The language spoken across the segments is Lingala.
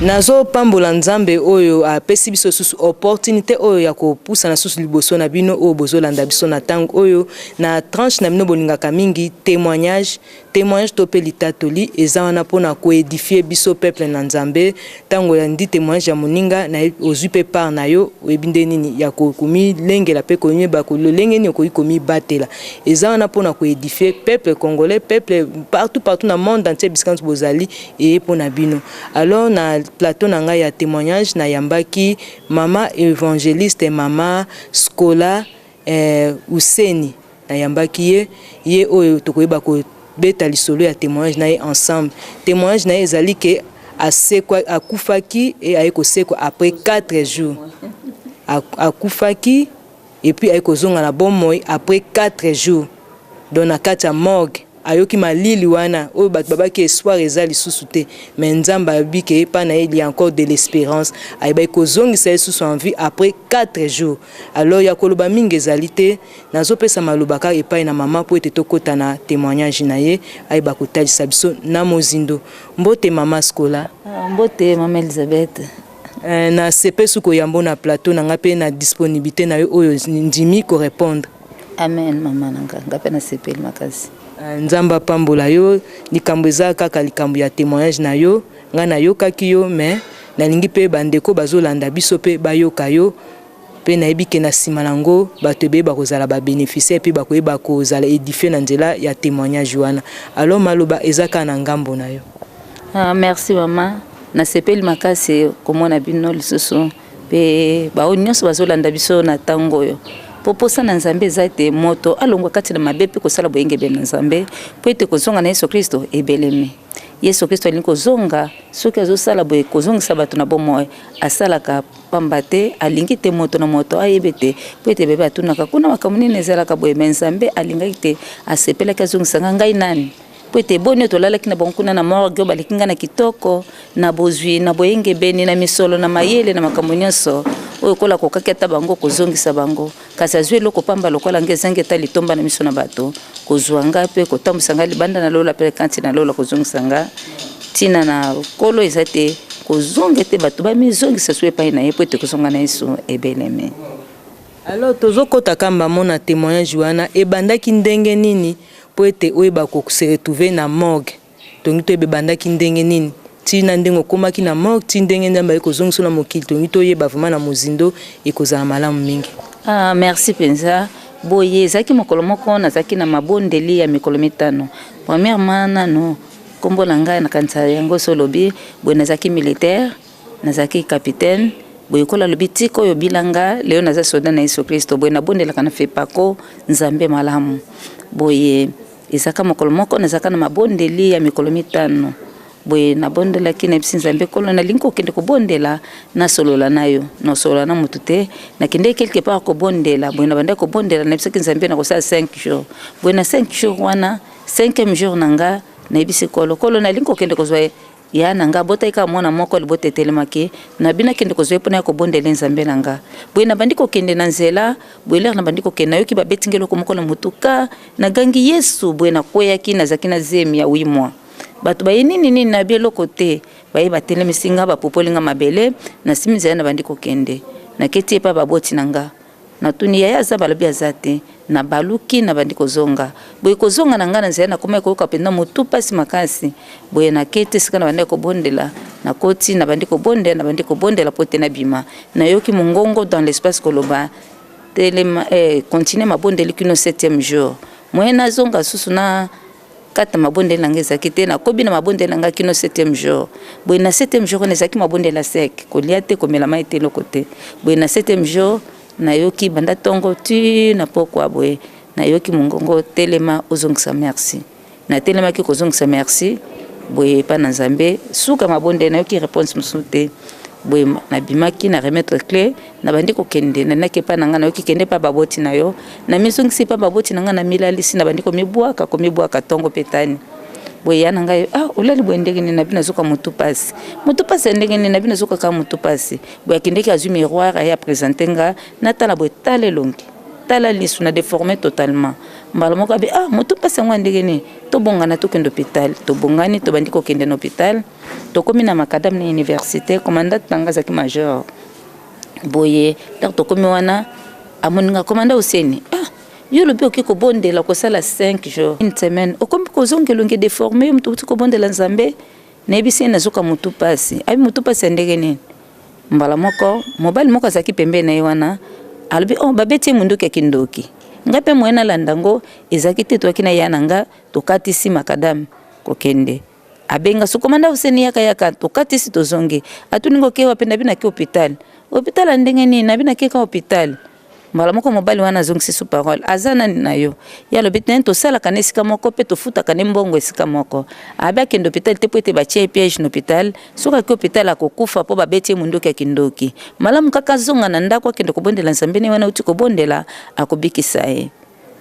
Nazopambola Nzambe oyo apesi biso susu opportunité oyo ya kopusana susu liboso na bino oyo bozolanda biso na ntango oyo na tranche na bino bolingaka mingi témoignage. Témoignage to mpe litatoli eza wana mpona koédifier biso peuple na Nzambe. Ntango olandi témoignage ya moninga na ozwi mpe part na yo, oyebi nde nini ya komilengela mpe koyeba lolenge nini okoki komibatela. Eza wana mpona koédifier peuple congolais, peuple partout partout na monde entier, bisika nyonso bozali, eye mpona bino. Alors, na plateau na ngai ya témoignage, nayambaki mama évangéliste, mama Scola Useni. Nayambaki ye, ye oyo tokoyeba kobeta lisolo ya témoignage na ye ensemble. Témoignage na ye ezali ke asekwa, akufaki e aye kosekwa après 4 jours. Akufaki et puis aye kozonga na bomoi après 4 jours. Donc na kati ya morgue, ayoki malili wana oyo bato babaki espoir eza lisusu te, mais Nzambe ayebi ke epa na ye il y a encore de l'espérance. Ayebaki kozongisa ye susu en vie après 4 jours. Alors, ya koloba mingi ezali te, nazopesa maloba kaka epai na mama mpo ete tokɔta na témoignage na ye, ayeba kotalisa biso na mozindo. Mbote, mama Scola. Ah, mbote, mama Elizabeth. Nasepesi koyambo na plateau na ngai mpe na disponibilité na yo oyo ndimi korépondre. Amen, mama na nga, nga mpe nasepeli makasi. Nzambe apambola yo. Likambo eza kaka likambo ya témoignage na yo. Ngai nayokaki yo, mais nalingi mpe bandeko bazolanda biso mpe bayoka yo mpe. Nayebi ke na nsima nango bato ebele bakozala babénéficiaire mpe bakoyeba kozala édifié na nzela ya témoignage wana. Alors, maloba eza kaka na ngambo na yo. Ah, merci mama, nasepeli makasi komona bino lisusu mpe baoyo nyonso bazolanda biso na ntango oyo, mpo posa na Nzambe eza ete moto alongwa kati na mabe mpe kosala boyengebene na Nzambe, mpo ete kozonga na Yesu Kristo ebelemi. Yesu Kristo alingi kozonga. Soki azosala boye, kozongisa bato na bomoi, asalaka pamba te. Alingi te moto na moto ayebi ete, mpo ete bebe atunaka kuna makambo nini ezalaka boye. Me Nzambe alingaki te, asepelaki azongisa nga. Ngai nani mpo ete boni oyo tolalaki na bango kuna na morgue, oyo baleki ngai na kitoko, na bozwi, na boyengebeni, na misolo, na mayele, na makambo nyonso oyo kola kokaki ata bango kozongisa bango, kasi azwi eloko pamba lokola ngai, ezangi ata litomba na miso na bato, kozwa ngai mpe kotambwisa ngai libanda na lola mpe kati na lola, kozongisa ngai. Ntina na Nkolo eza te kozonga ete bato bamizongisa so epai na ye, mpo ete kozonga na Yesu ebelemi. Alors, tozokɔta kamba mona témoignage wana ebandaki ndenge nini mpo ete oyeba kose retrouver na morgue? Tongi toyeba ebandaki ndenge nini, ntina ndenge okomaki na morgue, ti ndenge Nzambe aye kozongisa na mokili. Tongi toyeba vraiment na mozindo, ekozala malamu mingi. Ah, merci mpenza. Boye ezalaki mokolo moko nazalaki na mabondeli ya mikolo 5. Premièrement, nano nkombo na ngai nakanisa yango so olobi boye, nazalaki militaire, nazalaki capitaine. Boye kola alobi tika oyo bilanga, lelo naza soda na Yesu Kristo. Boye nabondelaka na FEPACO. Nzambe malamu. Boye ezalaka mokolo moko nazalaka na mabondeli ya mikolo 5. Boye nabondelaki, nayebisi Nzambe: "Kolo, nalingi kokende kobondela, nasolola na yo, nasolola na motu te." Nakendeki quelque part kobondela. Boye nabandaki kobondela, nayebisaki Nzambe nakosala 5 jours. Boye na 5 jours wana, cinquième jour na nga, nayebisi Kolo: "Kolo, nalingi kokende kozwa ya na nga." Abotaki kaka mwana moko, libota etelemaki na bino, akende kozwa ye mpona ya kobondela Nzambe na nga. Boye nabandi kokende na nzela. Boye l'heure nabandi kokende, nayoki babeti ngai eloko moko na motuka, nagangi: "Yesu!" Boye nakweyaki, nazalaki na zemi ya 8 mois. Bato baye: "Nini nini?" Nayebi eloko te. Baye batelemisi nga, bapopoli nga mabele, nasimi nzela, nabandi kokende. Naketi epa baboti na nga, natuni: "Yaya aza?" Balobi aza te. Nabaluki, nabandi kozonga. Boye kozonga na ngai, na nzela nakomaki koyoka mpenza motu mpasi makasi. Boye naketi esika nabandaki kobondela, nakoti, nabandi kobondela, nabandi kobondela mpo te nabima. Nayoki mongongo dans l'espace koloba: "Telema, continue mabondeli kino septième jour." Moye nazonga susu na kata mabondeli na ngai ezalaki te. Nakobi na mabondeli na ngai kino septième jour. Boye na septième jour wana ezalaki mabondeli ya sec, kolia te, komela mai te, eloko te. Boye na septième jour, nayoki banda ntongo ti na pokwa, boye nayoki mongongo: "Telema, ozongisa merci." Natelemaki kozongisa merci boye epa na Nzambe. Suka mabondeli, nayoki réponse mosusu te. Boye nabimaki na remettre clé, nabandi kokende, nanaki epa na ngai. Nayoki: "Kende epa baboti na yo." Namizongisi epa baboti na ngai, namilalisi, nabandi komibwaka, komibwaka ntongo mpe tani. Boye ya na ngai: "Ah, olali boye ndenge nini?" Nabi: "Nazoka motu pasi." "Motu pasi ya ndenge nini?" Nabi: "Nazoka kaka motu pasi." Boye akendeki, azwi miroir, aye aprésenter nga, natala. Boye tala elongi. Tala lisu na deforme totalement. Mbala moko abi ah motu mpasi yango ya ndenge nini? Tobongana tokende hôpital. Tobongani tobandi kokende na hôpital. Tokomi na makadam na université, commandant na nga azalaki major. Boye ntango tokomi wana amoni nga commandant Oseni ah yo olobi oke kobondela kosala 5 jours une semaine okomi kozonga elongi deforme yo moto outi kobondela Nzambe. Nayebisi ye nazoka motu pasi. Abi motu pasi ya ndenge nini? Mbala moko mobali moko azalaki pembeni na ye wana alobi oh babeti ye mondoki ya kindoki. Ngai mpe moyen nalanda yango ezalaki te, toyaki na ya na nga tokatisi makadame kokende. Abenga so komanda Huseni yaka yaka, tokatisi tozongi. Atuni nga oke wapi? Nabi nake hopital. Hopital ya ndenge nini? Nabi nake ka hopital. Mbala moko mobali wana azongisi su parole, aza nani na yo? Ye alobi te tosalaka na esika moko mpe tofutaka ne mbongo esika moko. Abi akende hopital te mpo ete batie ye piège na hopital, soki ake hopital akokufa mpo babeti ye mondoki ya kindoki. Malamu kaka azonga na ndako akende kobondela Nzambe ne wana auti kobondela akobikisa ye.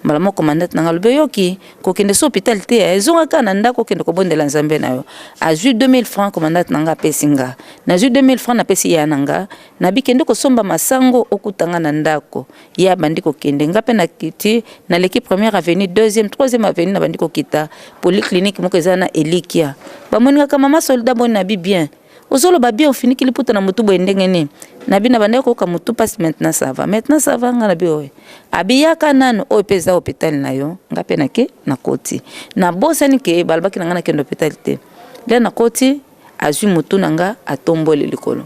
Mbala moko commandant na nga alobi oyoki kokende so hopital te eh, zonga kaka na ndako okende kobondela Nzambe na yo. Azwi 2000 francs commandant na nga apesi nga. Nazwi 2000 francs napesi ya na nga. Nabi kende kosomba masango okuta nga na ndako. Ye abandi kokende nga pe nakiti naleki première avenue, deuxième, troisième avenue nabandi kokita polyclinique moko eza na Elikia. Bamoni nga ka mama soldat boni nabi bien. Ozoloba bien ofiniki liputa na mutu boye ndenge nini? Nabi na bandaki koyoka mutu pasi maintenant ça va. Maintenant ça va nga nabi oye. Abi yaka nanu oyo pe eza hopital na yo. Nga pe nake nakoti. Nabosani ke balobaki na nga nakende hopital te. Nde nakoti azwi mutu na nga atomboli likolo.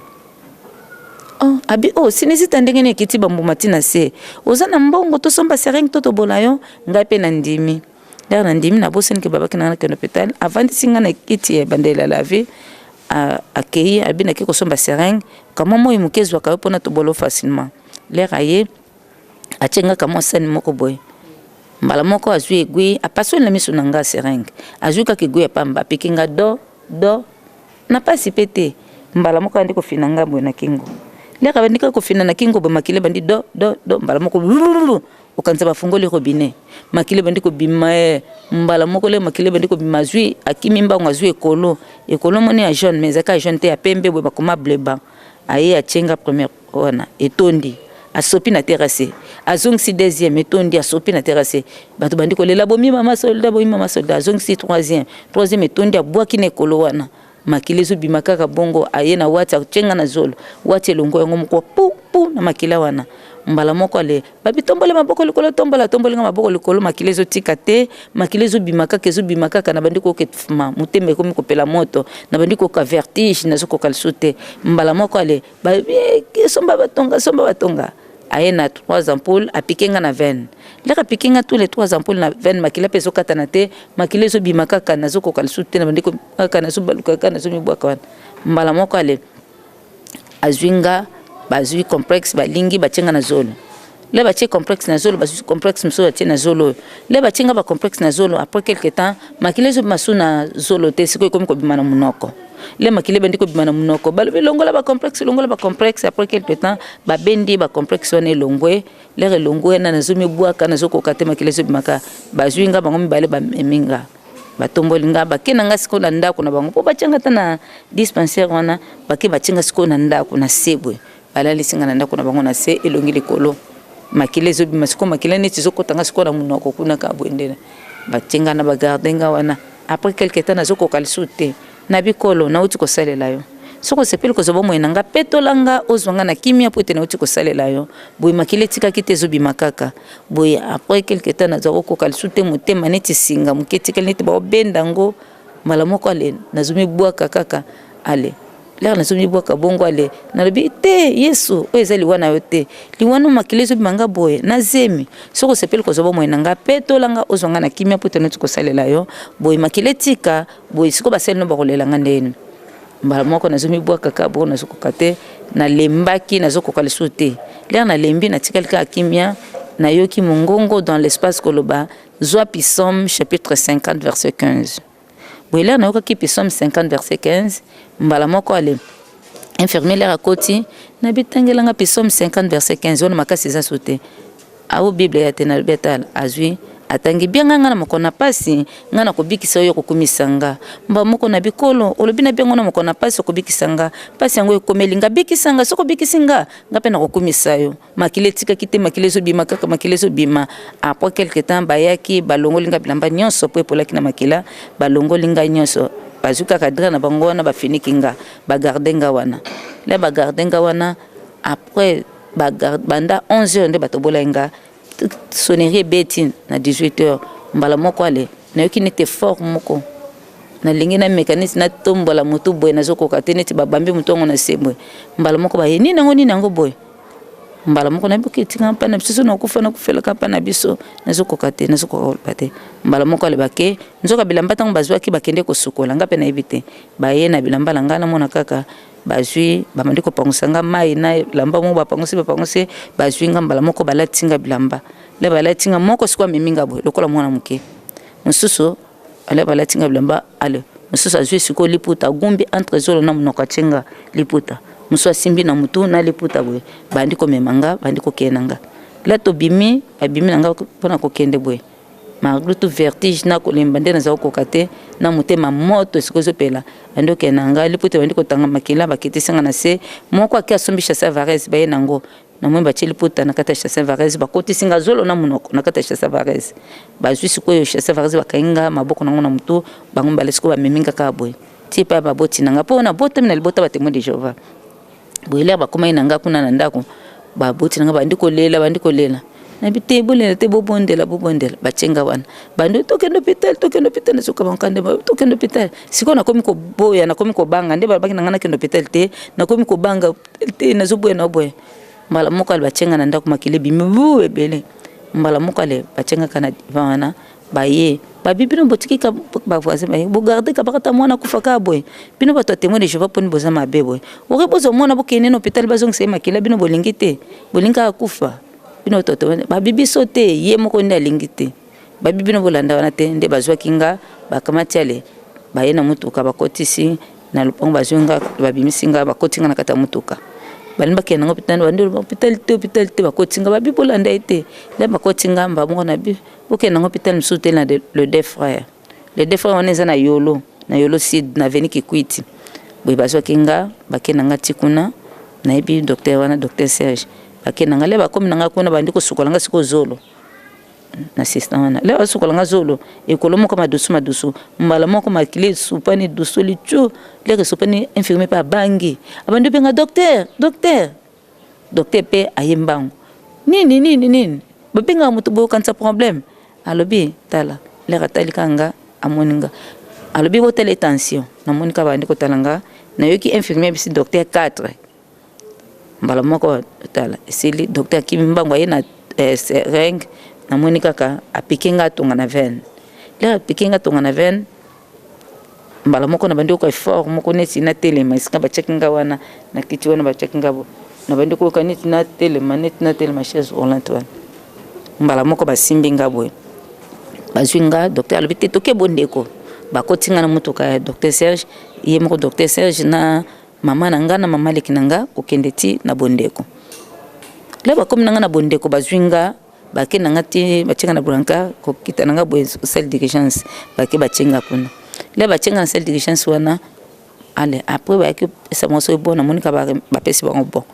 Oh, abi oh sinusite ndenge nini ekiti bambuma ti na se. Oza na mbongo tosomba seringue to tobola yo? Ngai pe nandimi. Ndenge nandimi nabosani ke babaki na nga nakende hopital. Avandisi nga na kiti ya ebandeli ya la vie. Akei abi nake kosomba seringue. Kamwa moi moke ezwaka yo mpona tobola yo facilement. Lere aye atie nga kamwa sani moko boye. Mbala moko azwi aiguille apasoli na miso na nga seringue. Azwi kaka aiguille ya pamba apiki nga do do na pasi pe te. Mbala moko abandi kofina nga boye na kingo. Lere abandi kaka kofina na kingo boye makila ebandi do do do mbala moko blululu okanisa bafungoli robinet. Makila ebandi kobima eh mbala moko lere makila ebandi kobima azwi akimi mbangu azwi ekolo. Ekolo moni ya jaune mais ezalaki ya jaune te ya pembe boye bakoma bleu-blanc. Aye atie nga première wana etondi asopi na terrasse azongisi deuxième etondi asopi na terrasse bato bandi kolela bomi mama soldat bomi mama soldat azongisi troisième troisième etondi abwaki na ekolo wana makila ezobima kaka bongo aye na wati atie nga na zolo wati elongo yango moko pu pu na makila wana mbala moko ale babi tombola maboko likolo tombola tomboli nga maboko likolo makila ezotika te makila ezobima kaka ezobima kaka na bandi koyoka etufuma motema ekomi kopela moto na bandi koyoka vertige nazokoka lisusu te mbala moko ale babi eh, somba batonga somba batonga aye na trois ampoules apike nga na veine leka apike nga tous les trois ampoules na veine makila mpe ezokatana te makila ezobima kaka nazokoka lisusu te na bandi kaka nazobaluka kaka nazomibwaka wana mbala moko ale azwi nga bazwi complexe balingi batie nga na zolo le batie complexe na zolo bazwi complexe mosusu batie na zolo oyo le batie nga ba complexe na zolo après quelque temps makila ezobima su na zolo te sikoyo ekomi kobima na monoko le makila ebandi kobima na monoko balobi longola ba complexe longola ba complexe après quelque temps babendi ba complexe wana elongwe lere elongwe wana nazomibwaka nazokoka te makila ezobimaka bazwi nga bango mibale bamemi nga Batomboli nga bake na nga sikoyo na ndako na bango mpo batia nga ata na dispensaire wana bake batie nga sikoyo na ndako na se boye balalisi nga na ndako na bango na se elongi likolo makila ezobima sikoyo makila neti ezokota nga sikoyo na monoko kuna kaka boye nde batie nga na bagarde nga wana après quelque temps nazokoka lisusu te na bikolo nauti kosalela yo soki osepeli kozwa bomoi na nga petola nga ozwa nga na kimia mpo ete nauti kosalela yo boye makila etikaki te ezobima kaka boye après quelque temps nazwa kokoka lisusu te motema neti singa moke etikali neti baobenda yango mbala moko ale nazomibwaka kaka ale lere nazomibwaka bongo ale nalobi te yesu oyo eza liwa na yo te liwa no makila ezobima nga boye na zemi soki osepeli kozwa bomoi na nga petola nga ozwa nga na kimia mpo ete nauti kosalela yo boye makila etika boye sikoyo basali no bakolela nga ndeni mbala moko nazomibwaka kaka bongo nazokoka te nalembaki nazokoka lisusu te lere nalembi natikali kaka kimia nayoki mongongo dans l'espace koloba zwa psaume chapitre 50 verset 15 boye lere nayokaki psaume 50 verset 15 mbala moko ale infirmier lere akoti nabitangelanga psaume 50 verset 15 wana makasi eza so te. Au Bible ya te nalobi atala azwi atangi bianga nga na mokolo na pasi nga na kobikisa oyo okokumisa nga mba moko na bikolo olobi na biango na mokolo na pasi okobikisa nga pasi yango ekomeli nga bikisa nga soki obikisi nga nga mpe nakokumisa yo makila etikaki te makila ezobima kaka makila ezobima après quelque temps bayaki balongoli nga bilamba nyonso mpo epolaki na makila balongoli ngai nyonso bazwi kaka drap na bango wana bafiniki nga bagarde nga wana la bagarde nga wana après banda 11 heures nde batobolaki nga sonnerie ebeti na 18 heures mbala moko ale nayoki neti effort moko nalingi nameka neti natombola motu boye nazokoka te neti babambi motu yango na se boye mbala moko baye nini yango nini yango boye mbala moko nayebi oke etika mpa na biso so nakufa nakufelaka mpa na biso nazokoka te nazokoka koloba te mbala moko ale bake nzoka bilamba ntango bazwaki bakende kosukola nga mpe nayebi te baye na bilamba na ngai namona kaka bazwi babandi kopangusa nga mai na bilamba moko bapangusi bapangusi bazwi nga mbala moko balati nga bilamba le balati nga moko sikoyo amemi nga boye lokola mwana moke mosusu ale balati nga bilamba ale mosusu azwi sikoyo liputa agumbi entre zolo na monoko atie nga liputa mosusu asimbi na motu na liputa boye bandi komema nga bandi kokende na nga la tobimi babimi na nga mpona kokende boye malgré tout vertige na kolemba nde naza kokoka te na motema moto esika ezopela bandi okende na ngai liputa bandi kotanga makila bakitisi nga na se moko ake asombi chassa varese baye nango namoni batie liputa na kati ya chassin varese bakotisi nga zolo na monoko na kati ya chassin varese bazwi sikoyo chassin varese bakangi nga maboko nango na motu bango mibale sikoyo bamemi nga kaka boye ti epai baboti na nga mpo nabotami na libota ba témoin de Jéhovah boye lere bakomaki na nga kuna na ndako baboti na nga bandi kolela bandi kolela nayebi te bolela te bobondela bobondela batie nga wana bandi tokende hôpital tokende hôpital nazoka bankande tokende hôpital sikoyo nakomi koboya nakomi kobanga nde balobaki na nga nakende hôpital te nakomi kobanga te nazoboya naboya mbala moko ale batie nga na ndako makila ebimi bu ebele mbala moko ale batie nga kaka na divan wana baye babi bino botiki ka bavoisin baye bogarde ka bakata mwana akufa kaka boye bino bato ya témoin de Jéhovah mponi boza mabe boye oke bozwa mwana bokende na hôpital bazongisa ye makila bino bolingi te bolingi kaka kufa bino bato ya témoin babi biso te ye moko nde alingi te babi bino bolanda wana te nde bazwaki nga bakamati ale baye na motuka bakotisi na lopango bazwi nga babimisi nga bakoti nga na kati ya motuka balingi bakende nango hôpital bandi hôpital te hôpital te bakoti nga babi bolanda ye te nde bakoti nga mba moko na bi bokende nango hôpital mosusu te na le deux frères le deux frères wana eza na yolo na yolo sud na avenue Kikwiti boye bazwaki nga bakende na nga ti kuna nayebi docteur wana docteur Serge bakende na nga le bakomi na nga kuna bandi kosukola nga sikoyo zolo na assistant wana le basukola nga zolo ekolo moko madusu madusu mbala moko makili esupani dusoli cu leke esupani infirmier mpe abangi abandi obenga docteur docteur docteur mpe aye mbangu nini nini nini babengaka moto boye okanisa problème alobi tala lere atali kaka nga amoni nga alobi botala tension namoni kaka bandi kotala nga nayoki infirmier bisi docteur 4 mbala moko tala esili docteur akimi mbangu aye na eh, seringue namoni kaka apike nga atonga na veine lere apike nga atonga na veine mbala moko na bandi koyoka effort moko neti natelema esika batiaki nga wana na kiti wana batiaki nga bo na bandi koyoka neti natelema neti natelema chaise roulante wana mbala moko basimbi nga boye bazwi nga docteur alobi te toke bondeko bakoti nga na motuka ya docteur Serge ye moko docteur Serge na mama na nga na mama leki na nga kokende ti na bondeko le bakomi na nga na bondeko bazwi nga bake na nga ti batie nga na brancard kokita na nga boye salle d'urgence bake batie nga kuna le batie nga na salle d'urgence wana ale après bayaki pesa bango soki bon namoni ka bapesi bango bon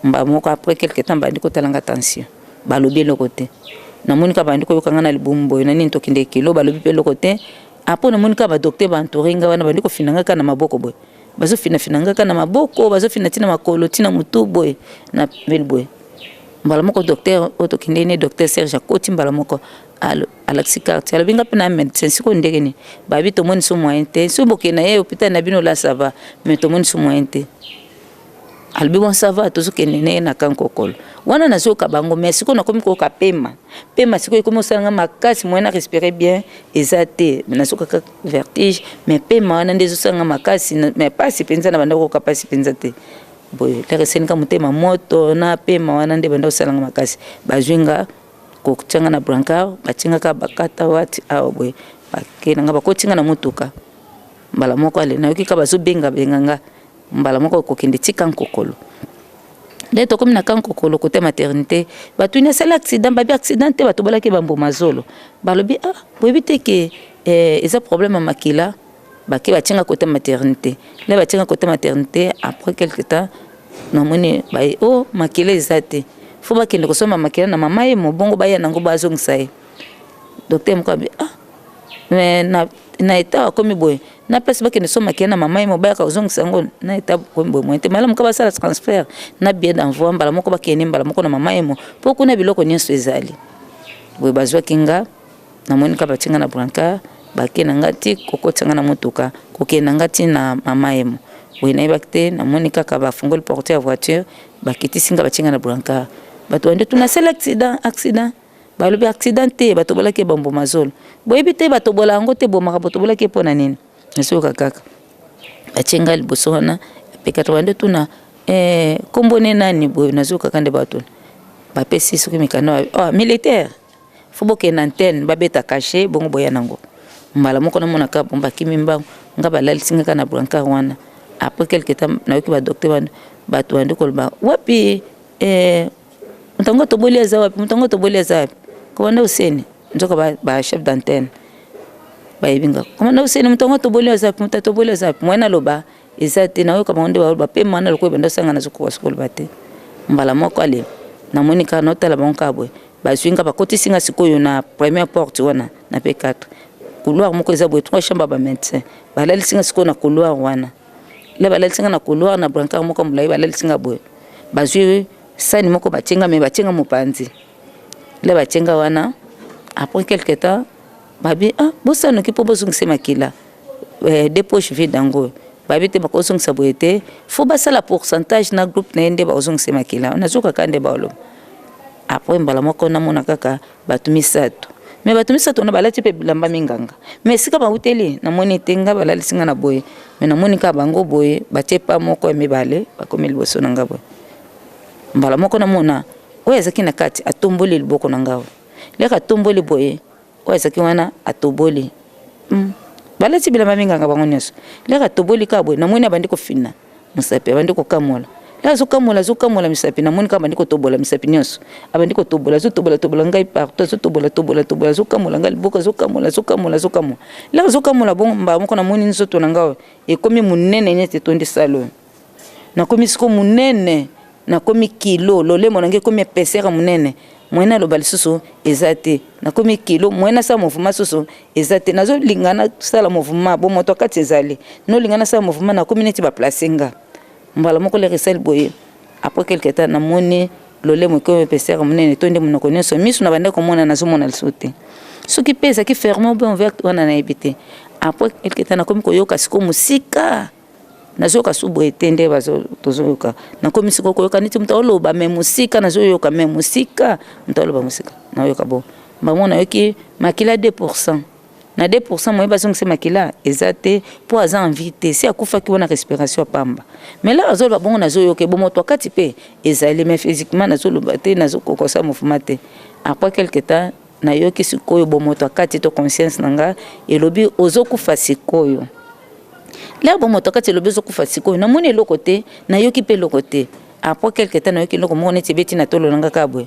mbala moko après quelque temps bandi kotala nga tension balobi eloko te namoni ka bandi koyoka nga na libumu boye na nini tokende kilo balobi mpe eloko te après namoni ka badocteur baentoure nga wana bandi kofina nga kaka na maboko boye bazofinafina nga kaka na maboko bazofina ntina makolo ntina motu boye na pembeni boye mbala moko docteur oyo tokende ne docteur Serge akoti mbala moko alakisi carte alobi nga mpe na médecin sikoyo ndenge nini babi tomoni so moyen te soki bokende na ye hôpital na bino la ça va mais tomoni so moyen te alobi bon ça va tozokende na ye na kankokolo wana nazoyoka bango mais sikoyo nakomi koyoka pema pema sikoyo ekomi osala nga makasi moyen na respirer bien eza te nazoka kaka vertige mais pema wana nde ezosala nga makasi mais pasi mpenza na banda koyoka pasi mpenza te boye lere eselinga motema moto na pema wana nde banda kosala nga makasi bazwi nga kotia nga na brancard batie nga kaka bakata wati awa boye bake na nga bakoti nga na motuka mbala moko ale nayoki kaka bazobenga benga nga mbala moko kokende tika nkokolo Nde tokomi na camp Kokolo côté maternité, batuni asali accident, babi accident te, batobolaki bamboma zolo. Balobi ah, boyebi te ke eza problème ya makila. Bake batienga côté maternité, nde batienga côté maternité. Après quelque temps, namoni baye o oh, makila eza te, fo bakende kosomba makila na mama ye mobongo, baya nango, bazongisa ye. Docteur moko abi ah, mais na état akomi boye, na place bakende so makila na mama ye mo, bayaka kozongisa yango na état komi boye, moyen te. Malamu ka basala transfert na billet d'envoi, mbala moko bakende mbala moko na mama ye mo, mpo kuna biloko nyonso ezali boye. Bazwaki nga, namoni ka batie nga na brancard, bake na nga ti kokotisa nga na motuka, kokende na nga ti na mama ye mo boye. Nayebaki te, namoni kaka bafungoli porte ya voiture, bakitisi nga, batie nga na brancard. Bato bande tuna asali accident, accident. Balobi accident te, batobolaki bamboma zolo. Boyebi te, batobola yango te, bomaka botobolaki mpo na nini? Nasoyoka kaka batie ngai liboso wana pekata, bande tuna kombo ne nani boye. Nazoyoka kaka nde bato bapesi soki mikanda, oh, militaire, fo bokende antenne, babeta cachet bongo boya nango mbala moko. Namonaka bon, bakimi mbango, nga balalisi nga kaka na brancard wana. Après quelque temps, nayoki badocteur, bato bandi koloba wapi moto yango toboli aza wapi, moto yango toboli aza wapi. Commandant Useni, nzoka ba chef d'antenne bayebi nga. Commandant Useni, moto yango toboli aza wapi, moto toboli aza wapi? Moyen naloba eza te, nayoka bango nde baloba mpe mwana lokola banda osanga, nazokoka soki koloba te. Mbala moko ale namoni kaka naotala bango kaka boye, bazwi nga, bakotisi nga sikoyo na première porte wana na P4, couloir moko eza boye, trois chambre ya bamédecin. Balalisi nga sikoyo na couloir wana. Le balalisi nga na couloir na brancard moko molai, balalisi nga boye, bazwi sani moko batie nga, me batie nga mopanzi. Le batie nga wana, après quelque temps babi ah, bosanoki mpo bozongisa makila deux poches vide yango. Babi te, bakozongisa boye te, fo basala pourcentage na groupe na ye nde bakozongisa makila. Nazokaka nde baloba. Après mbala moko namona kaka bato misato, me bato misato wana balati mpe bilamba minganga, me esika bauteli namoni te. Nga balalisi nga na boye, me namoni kaka bango boye, batie pa moko ya mibale, bakomi liboso na nga boye. Mbala moko namona oyo azalaki na kati atomboli liboko na nga, leka atomboli boye, oyo azalaki wana atoboli. Balati bilamba minganga bango nyonso. Leka atoboli kaka boye, namoni abandi kofina mosapi, abandi kokamola. Le azokamola, azokamola misapi, namoni kaka abandi kotobola misapi nyonso, abandi kotobola, azotobola tobola ngai partout, azotobola tobola tobola, azokamola ngai liboko, azokamola, azokamola, azokamola. Le azokamola bongo, mbala moko namoni nzoto na ngai oyo ekomi monene neti etondi sale oyo. Nakomi siko monene, nakomi kilo, lolemo na ngai ekomi épaisseur monene, moyen naloba lisusu eza te. Nakomi kilo, moyen nasala mouvement susu eza te. Nazolinga nasala mouvement, bo moto akati ezali, nolinga nasala mouvement, nakomi neti baplace nga. Mbala moko lere esali boye, après quelque temps namoni lolemo ekomi épaisseur monene, etondi monoko nyonso. Miso na bande komona, nazomona lisusu te. Soki mpe ezalaki fermé ou bien ouverte wana, nayebi te. Après quelque temps nakomi koyoka sikoyo mosika, nazoyoka su boye te nde tozoyoka. Nakomi sikoyo koyoka neti moto aoloba me mosika, nazoyoka me mosika, moto aoloba mosika nayoka. Bon, bango nayoki makila 2 % na 2 %, moye bazongisa makila eza te mpo aza en vie te, si akufaki wana, respiration ya pamba. Mais là azoloba bongo, nazoyoka ebomoto akati mpe ezali, mais physiquement nazoloba te, nazokokosa mouvement te. Après quelque temps nayoki sikoyo bomoto akati to conscience na nga elobi ozokufa sikoyo. Lere bomoto akati elobi ozokufa sikoyo, namoni eloko te, nayoki mpe eloko te. Après quelque temps nayoki eloko moko neti ebeti na tolo na nga kaka boye,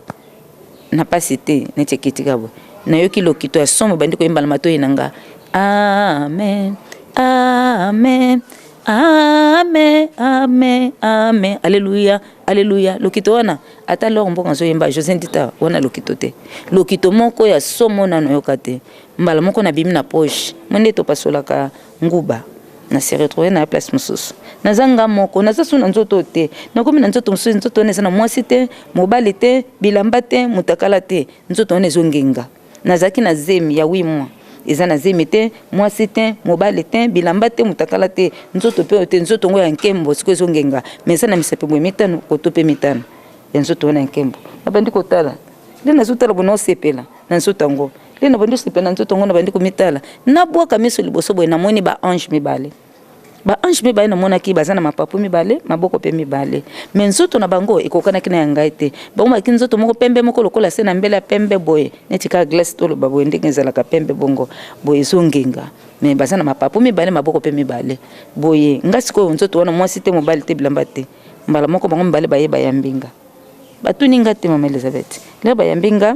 na pasi te, neti ekiti kaka boye. Nayoki lokito ya somo ebandi koyemba na matoi na nga: amen, amen, amen, amen, amen, alleluya, alleluya. Lokito wana, ata lor mboka azoyemba José Ndita wana, lokito te, lokito moko ya somo nano oyoka te. Mbala moko nabimi na poche mo nde topasolaka nguba, na se retrouve na place mosusu. Naza nga moko, naza su na nzoto te, nakomi na nzoto mosusu. Nzoto wana eza na mwasi te, mobali te, bilamba te, motakala te. Nzoto wana ezongenga. Nazalaki na zemi ya 8 mois. Eza na zemi te, mwasi te, mobali te, bilamba te, motakala te, nzoto mpe te. Nzoto ngo ya nkembo sikoyo ezongenga, mais eza na misapi boye mitano, koto mpe mitano ya nzoto wana ya nkembo. Nabandi kotala nde nazotala boye, naosepela na nzoto yango. Nde nabandi kosepela na nzoto yango, nabandi komitala, nabwaka miso liboso boye, namoni ba ange mibale. Ba ange mibale namonaki baza na mapapu mibale, maboko mpe mibale, me nzoto na bango ekokanaki na ya ngai te. Bango baki nzoto moko pembe moko lokola se na mbele ya pembe boye, neti kaka glace toloba boye, ndenge ezalaka pembe bongo boye, ezongenga. Me baza na mapapu mibale, maboko mpe mibale boye. Nga sikoyo nzoto wana, mwasi te, mobali te, bilamba te. Mbala moko bango mibale baye bayambi nga. Batuni nga te, mama Elizabeth. Lelo bayambi nga,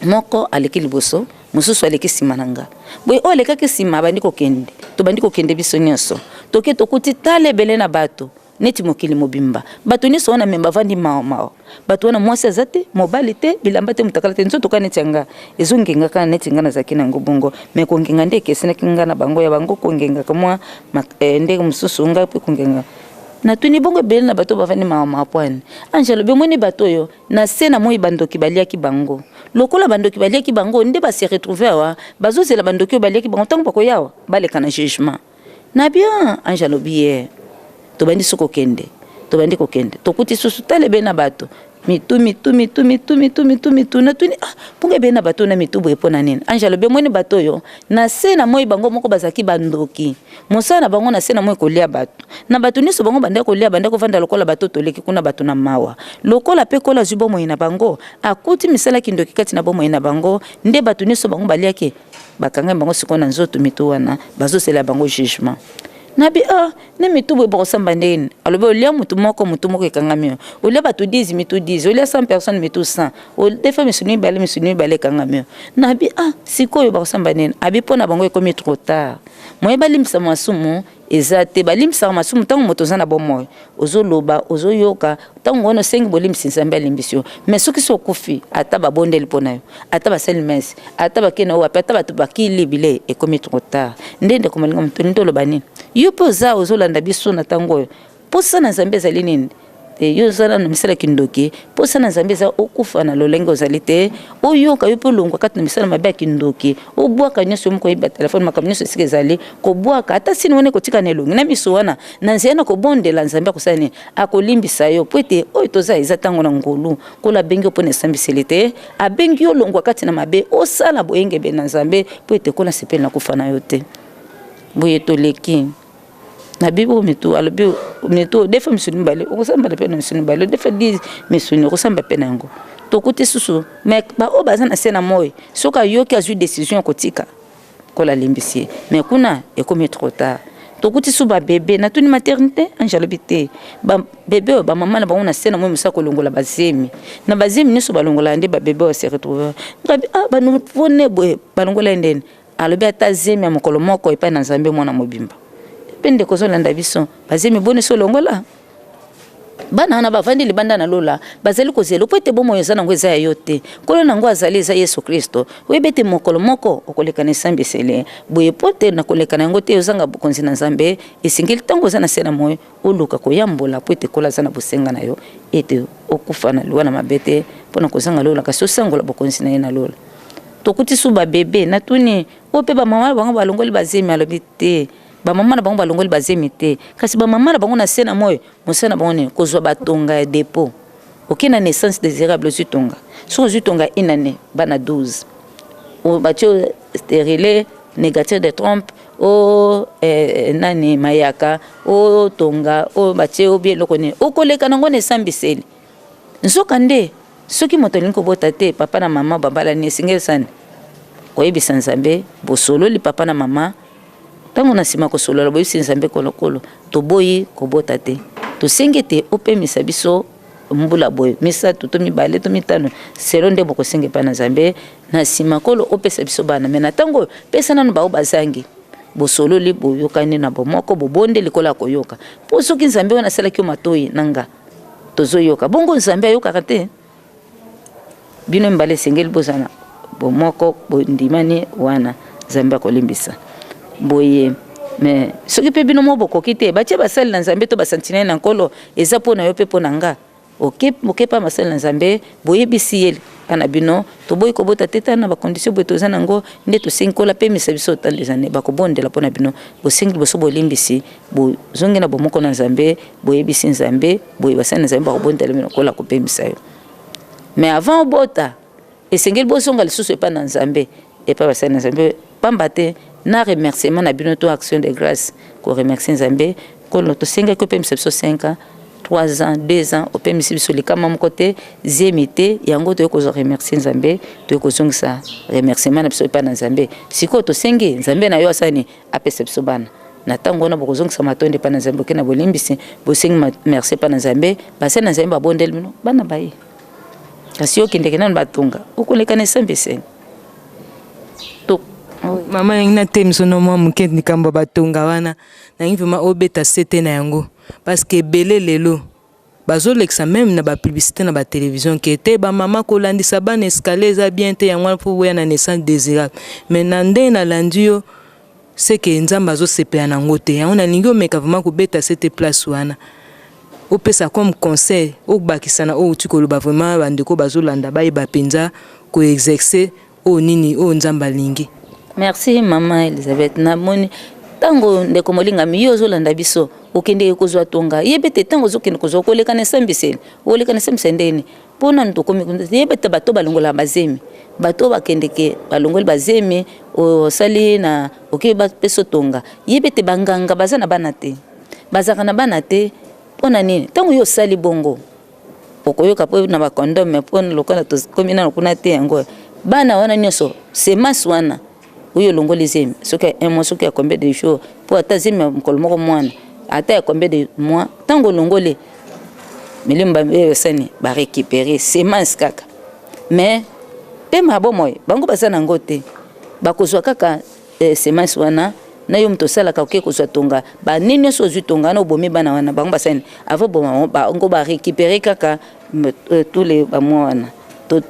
moko aleki liboso, mosusu aleki nsima na nga. Boye oyo alekaki nsima abandi kokende, tobandi kokende biso nyonso. Toke tokuti tala ebele na bato, neti mokili mobimba. Bato nyonso wana me bavandi mawa mawa. Bato wana mwasi aza te, mobali te, bilamba te, mutakala te, nzoto kaka neti ya nga. Ezongenga kaka neti nga nazalaki na yango bongo. Me kongenga nde ekesenaki nga na bango, ya bango kongengaka mwa ndenge mosusu, nga mpe kongenga. Natuni bongo ebele na bato bavandi mawa mawa mpo ani? Ange alobi, omoni bato oyo na se na moi bandoki baliaki bango. Lokola bandoki baliaki bango nde ba se retrouver awa, bazozela bandoki oyo baliaki bango ntango bakoya awa baleka na jugement. Na bien, Ange alobi ye. Tobandi su kokende, tobandi kokende, tokuti susu tala ebele na bato mitu mitu mitu mitu mitu mitu mitu. Natuni, ah, mpongo ebele na bato na mitu boye mpo na nini? Ange alobi, omoni bato oyo na se na moi bango moko bazalaki bandoki. Mosala na bango na se na moi kolia bato. Na bato nyonso bango bandaki kolia, bandaki kovanda lokola bato toleki kuna, bato na mawa. Lokola pe Nkolo azwi bomoi na bango, akuti misala kindoki kati na bomoi na bango, nde bato nyonso bango baliaki, bakangami bango sikoyo na nzoto mitu wana, bazozela bango jugement. Nabi, ah, na mitu boye bakosamba ndenge nini? Alobi, olia mutu moko, mutu moko ekangami yo. Olia bato 10, mitu 10. Olia 100 personnes, mitu 100. Odefa misuni mibale, misuni mibale ekangami yo. Nabi, ah, sikoyo bakosamba ndenge nini? Abi, mpo na bango ekomi trop tard. Moye balimbisa masumu eza te. Balimbisaka masumu ntango moto oza na bomoi, ozoloba, ozoyoka, ntango wana osengi bolimbisi, Nzambe alimbisi yo. Mais soki so okufi, ata babondeli mpo na yo, ata basali messe, ata bakei na yo wapi, ata bato bakili bile, ekomi trop tard. Nde ndeko molinga moto, nde oloba nini? Yo mpe oza ozolanda biso na ntango oyo, posa na Nzambe ezali nini? Te, yo oza nanu misala kindoki. Posa na Nzambe eza okufa na lolenge ozali te, oyoka yo mpe olongwa kati na misala mabe ya kindoki, obwaka nyonso yo moko oyeba telefone, makambo nyonso esika ezali kobwaka, ata sini wana ekotika na elongi na miso wana, na nzela na kobondela Nzambe akosala nini? Akolimbisa yo, mpo ete oyo toza eza ntango na ngolu. Nkolo abengi yo mpo na esambiseli te, abengi yo olongwa kati na mabe, osala boyengebene na Nzambe, mpo ete Nkolo asepeli na kufa na yo te. Boye toleki na bibo mitu, alobi mitu defa misuni mibale okosamba mpe na misuni mibale, defa 10 misuni okosamba mpe na yango. Tokuti susu me baoyo baza na se na moi, soki ayoki azwi décision ya kotika, Nkolo alimbisi ye, me kuna ekomi trop tard. Tokuti su babebe, natuni maternité, Ange alobi te, babebe oyo bamama na bango na se na moi mosala kolongola bazemi, na bazemi nyonso balongola nde babebe oyo se retrouve. Ngabi, ah, banouveau ne boye balongola ye ndeni? Alobi ata zemi ya mokolo moko epai na Nzambe mwana mobimba. Mpe ndeko ozolanda biso, bazemi boni so olongola? Bana wana bavandi libanda na lola, bazali kozela mpo ete bomoi oza nango eza ya yo te. Nkolo nango azali eza Yesu Kristo. Oyebi ete mokolo moko okoleka na esambiseli. Boye mpo te na koleka na yango te ozanga bokonzi na Nzambe, esengeli ntango oza na se na moi oluka koyambola mpo ete Nkolo aza na bosenga na yo ete okufa na liwa na mabe te mpo na kozanga lola, kasi osangola bokonzi na ye na lola. Tokuti su ba bebe, natuni oyo mpe ba mama na bango balongoli bazemi? Alobi te, ba mama na bango balongoli bazemi te, kasi ba mama na bango na se na moi mosala na bango nini? Kozwa batonga ya depot. Oke na naissance désirable, ozwi tonga, soki ozwi tonga une année, bana 12 batie stérile, négatif de trompe o nani mayaka o tonga o batie o bien eloko nini, okoleka nango na esambiseli. Nzoka nde soki moto alingi kobota te, papa na mama babalani, esengeli sani koyebisa Nzambe. Bosololi papa na mama, ntango na nsima kosolola boyebisi Nzambe, kolokolo toboyi kobota te, tosengi ete opemisa biso mbula boye 3 to 2 to 5, selo nde bokosenga epai na Nzambe. Na nsima Nkolo opesa biso bana, me na ntango oyo pesa nanu bao bazangi. Bosololi, boyokani na bomoko, bobondeli, Nkolo akoyoka. Mpo soki Nzambe wana asalaki yo matoi na nga tozoyoka, bongo Nzambe ayokaka te? Bino mibale esengeli bozala bomoko, bondimani wana, Nzambe akolimbisa boye. Me soki mpe bino moko bokoki te, batie basali na Nzambe to basantinele na Nkolo, eza mpo na yo mpe mpo na nga. Okepa basali na Nzambe, boyebisi ye na bino, toboyi kobota te, tala na bakondisio boye toza nango, nde tosengi Nkolo apemisa biso tando ezali, bakobondela mpo na bino. Bosengi liboso bolimbisi, bozongi na bomoko na Nzambe, boyebisi Nzambe boye, basali na Nzambe bakobondela bino, Nkolo akopemisa yo. Mais avant obota, esengeli bozonga lisusu epai na Nzambe, epai basali na Nzambe, pamba te na remerciement na bino to action de grâce, koremercier Nzambe. Nkolo, tosengaki opemisa biso 5 ans, 3 ans, 2 ans, opemisi biso likama moko te, zemi te, yango toyei kozwa remercier Nzambe, toyei kozongisa remerciement na biso epai na Nzambe. Sikoyo tosengi Nzambe na yo asani apesa biso bana. Na ntango wana bokozongisa matondi epai na Nzambe, boke na bolimbisi, bosengi merci epai na Nzambe, basali na Nzambe babondeli bino, bana baye. Kasi yo okendeke nanu batonga, okoleka na esambiseli. To mama nangi natemisa no mwa moke likambo ya batonga wana, nangi vraiment obeta sete na yango parce que ebele lelo bazolekisa meme na ba publicité na ba télévision ke te bamama kolandisa bana escalier eza bien te, yango wana mpo boya na naissance désirable. Mais na ndenge nalandi yo, seke Nzambe azosepela nango te. Yango nalingi omeka vraiment kobeta sete place wana, opesa comme conseil, obakisa na oyo outi koloba. Vraiment bandeko bazolanda bayeba mpenza koexercer oyo nini oyo Nzambe alingi. Merci, mama Elizabeth. Namoni ntango ndeko molingami yo ozolanda biso, okendeke kozwa tonga, yebe te ntango ozokende kozwa, koleka na esambiseli, oleka na esambiseli ndeni mpo nanu tokomi. Yebe te bato balongolaka bazemi, bato bakendeke balongoli bazemi, osali na oke bapesa tonga, yebe te banganga baza na bana te, bazalaka na bana te. Mpo na nini? Ntango yo osali bongo, okoyoka mpo na bacondome, mpo lokola tokomi nano kuna te. Yango bana wana nyonso, semence wana oyo olongoli zemi, soki ya un mois, soki ya combien de jours, mpo ata zemi ya mokolo moko, mwana ata ya combien de mois, ntango olongoli milimo basani barécupérer semence kaka, mais pema ya bomoi bango baza nango te. Bakozwa kaka semence wana na yo moto osalaka, oke kozwa tonga, banini nyonso ozwi tonga wana, obomi bana wana. Bango basani avant boma bango, barécupérer kaka tous les bamois wana to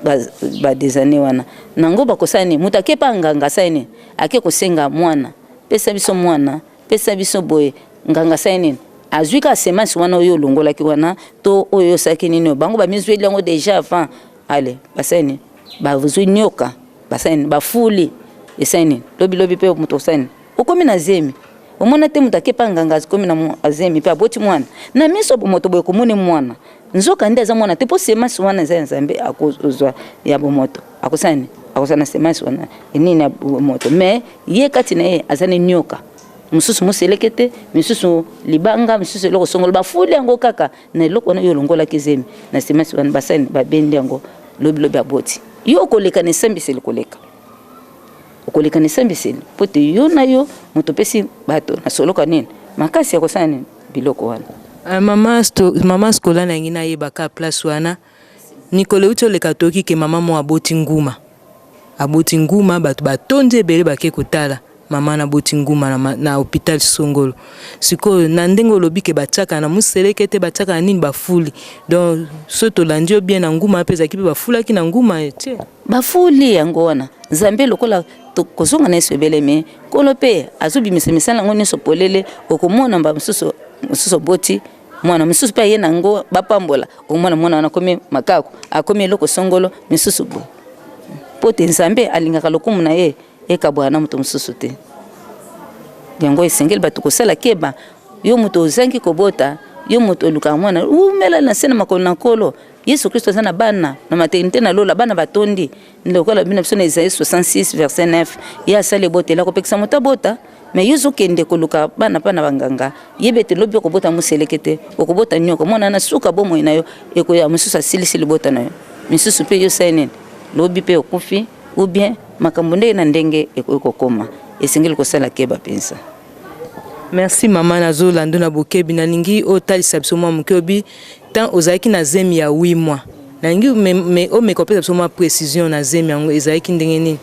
ba des années wana nango. Bakosala nini? Moto ake pa nganga, asali nini? Ake kosenga mwana, pesa biso mwana, pesa biso boye. Nganga asali nini? Azwi kaka semence wana oyo olongolaki wana to oyo osalaki nini, oyo bango bamizweli yango déjà avant. Ale basali nini? Bazwi nyoka, basali nini? Bafuli, esali nini? Lobilobi mpe moto osali nini? Okomi na zemi. Omona te moto akepa nganga, akomi na azemi mpe aboti mwana na miso moto boye, komoni mwana, nzoka nde aza mwana te, mpo semence wana eza ya Nzambe. Akozwa ya bomoto, akosala nini? Akozala na semence wana nini ya bomoto, mais ye kati na ye aza ni nyoka mosusu, moseleke te, misusu libanga, misusu eloko songolo. Bafuli yango kaka na eloko wana oyo olongolaki zemi na semence wana, basali babendi yango, lobilobi aboti. Yo okoleka na esambiseli, koleka, okoleka na esambiseli, mpo te yo na yo moto opesi bato na soloka nini makasi ya kosala nini biloko wana. Mama Scola, nangi nayebaka place wana. Mikolo euti oleka, toyoki ke mama mo aboti nguma, aboti nguma, bato batondi ebele bake kotala mama na aboti nguma na hôpital songolo. Sikoyo na ndenge olobi ke batiaka na moseleke te, batiaka na nini, bafuli, donc so tolandi yo bien, na nguma mpe ezalaki mpe bafulaki na nguma tie. Bafuli yango wana. Nzambe lokola kozonga na Yesu ebelemi, Nkolo mpe azobimisa misala yango nyonso polele. Okomona mba mosusu, mosusu oboti mwana mosusu mpe aye na yango, bapambola, omona mwana wana akomi makako, akomi eloko songolo, misusu boye, mpo te Nzambe alingaka lokumu na ye ekabwana na moto mosusu te. Yango esengeli bato kosala keba. Yo moto ozangi kobota, yo moto olukaka mwana, umela na se na makolo na Nkolo Yesu Kristo. Aza na bana na maternité na lola, bana batondi lokola bino biso. Na Isaïe 66 verset 9, ye asali ebotela kopekisa moto abota, mais yo ozokende koluka bana mpa na banganga, yeba ete lobi okobota moseleke te, okobota nyoka. Mwana na suka bomoi na yo ekoya mosusu asilisi libota na yo, misusu mpe yo osali nini, lobi mpe okufi, ou bien makambo ndenge na ndenge ekoki kokoma. Esengeli kosala keba mpenza. Merci mama, nazolanda na bokebi. Nalingi otalisa biso mwa moke. Obi tant ozalaki na zemi ya 8 mois, nalingi omeka opesa biso mwa précision na zemi yango ezalaki ndenge nini.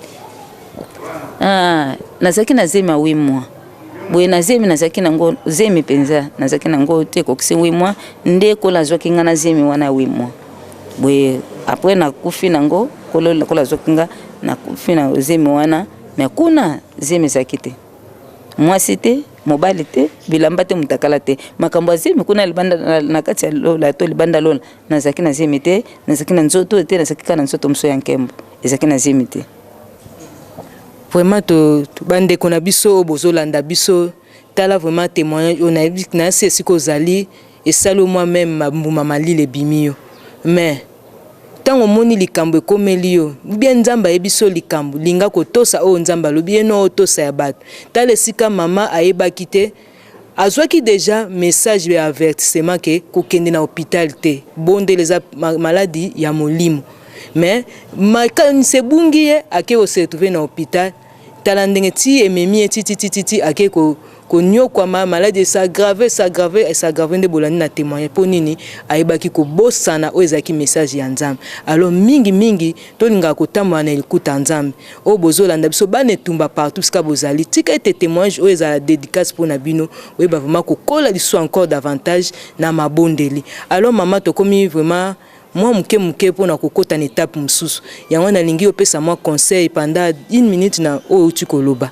Ah, nazalaki na zemi ya 8 mois boye. Na zemi nazalaki nango, zemi mpenza nazalaki nango te ekokisi 8 mois nde kola azwaki nga na zemi wana ya 8 mois boye. Après nakufi nango, kola azwaki nga, nakufi na zemi wana. Mais kuna zemi ezalaki te, mwasi te, mobali te, bilamba te, mutakala te, makambo ya zemi kuna libanda na kati ya lola to libanda lola, nazalaki na zemi te, nazalaki na nzoto te, nazalaki kaka na nzoto mosusu ya nkembo, ezalaki na zemi te. Vraiment to bandeko na biso oyo bozolanda biso, tala vraiment témoignage oyo. Nayebi nayasi esika ozali, esali mwa même mbuma malili ebimi yo, mais ntango omoni likambo ekomeli yo, bien Nzambe ayebi so likambo, linga kotosa oyo Nzambe alobi ye no otosa ya bato. Tala esika mama ayebaki te, azwaki déjà message ya avertissement ke kokende na hôpital te, bondela, eza maladie ya molimo, mais makanisi ebungi ye, ake kose retrouver na hôpital. Tala ndenge ti ememi ye ti ti ti ti ti ake ko konyokwama, maladi es'aggrave, s'aggrave, es'aggrave. Nde bolandi na témoignage, mpo nini ayebaki kobosana oyo ezalaki message ya Nzambe. Alors mingi mingi tolingaka kotambola na likuta ya Nzambe. Oyo bozolanda biso, bana etumba partout sika bozali, tika ete témoignage oyo ezala dédicace mpona bino, oyeba vraiment kokola lisusu encore davantage na mabondeli. Alors mama, tokomi vraiment mwa moke moke mpona kokɔta na étape mosusu. Yango nalingi opesa mwa conseil pendant une minute na oyo outi koloba.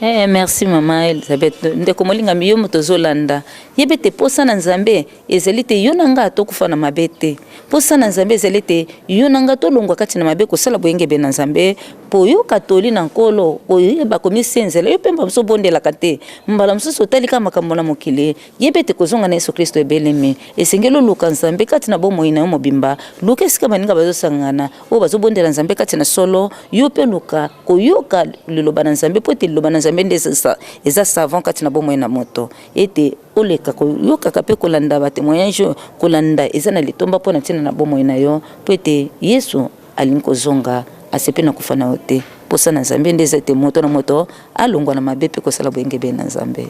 Merci mama Elizabeth. Ndeko molingami, yo moto ozolanda, yeba ete posa na Nzambe ezali te yo na nga tokufa na mabe te. Posa na Nzambe ezali te yo na nga tolongwa kati na mabe, kosala boyengebe na Nzambe, mpo oyoka toli na Nkolo, oyeba komisenzela yo mpe. Mbala mosusu obondelaka te, mbala mosusu otali kaka makambo na mokili. Yeba ete kozonga na Yesu Kristo ebelemi. Esengeli oluka Nzambe kati na bomoi na yo mobimba. Luka esika baninga bazosangana oyo bazobondela Nzambe kati na solo. Yo mpe luka koyoka liloba na Nzambe, mpo ete liloba na Nzambe nde eza savon kati na bomoi na moto. Ete oleka koyokaka mpe kolanda batémoignage oyo, kolanda eza na litomba mpo na ntina na bomoi na yo, mpo ete Yesu alingi kozonga, asepe na kufa na yo te. Mposa na Nzambe nde eza ete moto na moto alongwa na mabe mpe kosala boyengebene na Nzambe.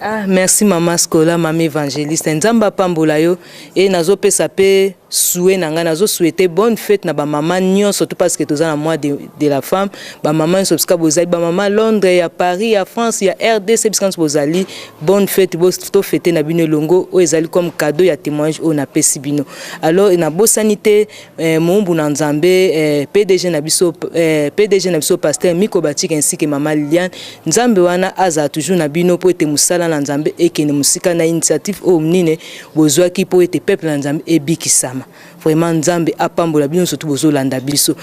Ah, merci mama Scola, mama évangéliste. Nzambe apambola yo. E nazopesa mpe souhait na ngai, nazosouhaite bonne fête na bamama nyonso tout, parce que toza na mois de la femme. Bamama nyonso bisika bozali, bamama Londres, ya Paris, ya France, ya RDC, bisika nyonso bozali, bonne fête. Tofete na bino elongo. Oyo ezali comme cadeau ya témoignage oyo napesi bino. Alors nabosani te moumbu na Nzambe, PDG na biso, PDG na biso pasteur Miko Batika ainsi que mama Liliane. Nzambe wana azala toujours na bino, mpo ete mosala na Nzambe ekende mosika na initiative oyo monene bozwaki, mpo ete peuple na Nzambe ebikisama. Vraiment, Nzambe apambola bino, surtout bozolanda biso.